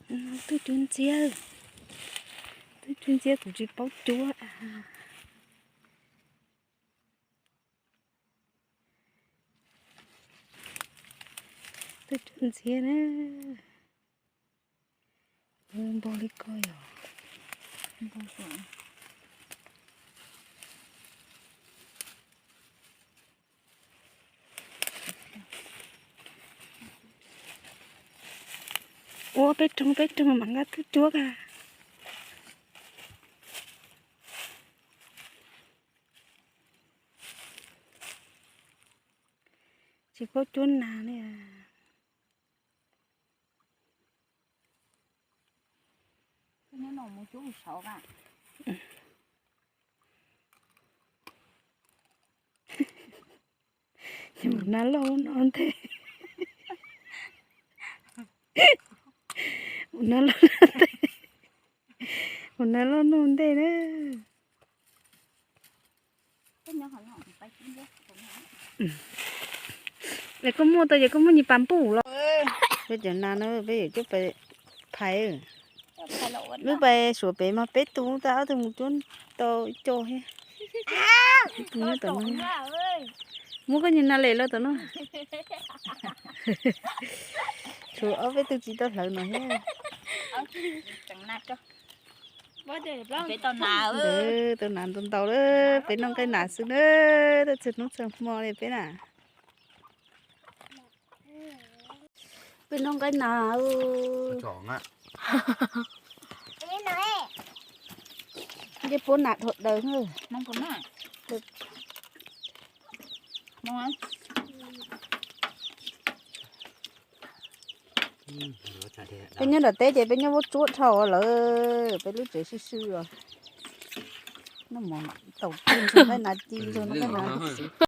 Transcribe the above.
Twb cuab ntxiab, twb cuab ntxiab kuv tsis paub cuab. Twb cuab ntxiab na. Npog li ko yog. Ua peb roog peb roog mam nqa twb cuab a. Tsis paub cuab nas li. Mus nas loj no ntej. Mus nas loj no ntej. Mus nas loj no ntej na. Es koj muaj tau ces koj muaj nyias pas npuj los. Peb cov nas no peb yuav coj pais phais. Wb pais suav pem mas peb tug tag ob tug mus cuab tau ib co thiab. Ib tug nyob tom no. Muab koj nyias nas lem los tom no. Tshuav ob peb tug tsis tau hlawv no thiab. Tau nas ntau ntau lawm, peb noj nqaij nas xwb na, txhua hnub txhua hmo li peb na. Peb noj nqaij nas. Ncej puab nas dhau daws. Peb nyob nram teb ces peb nyob vuab tsuab dhau lawm, peb lub tsev sib sib os. Noj mov tau nqaij nas ci nrog noj nqaij nas.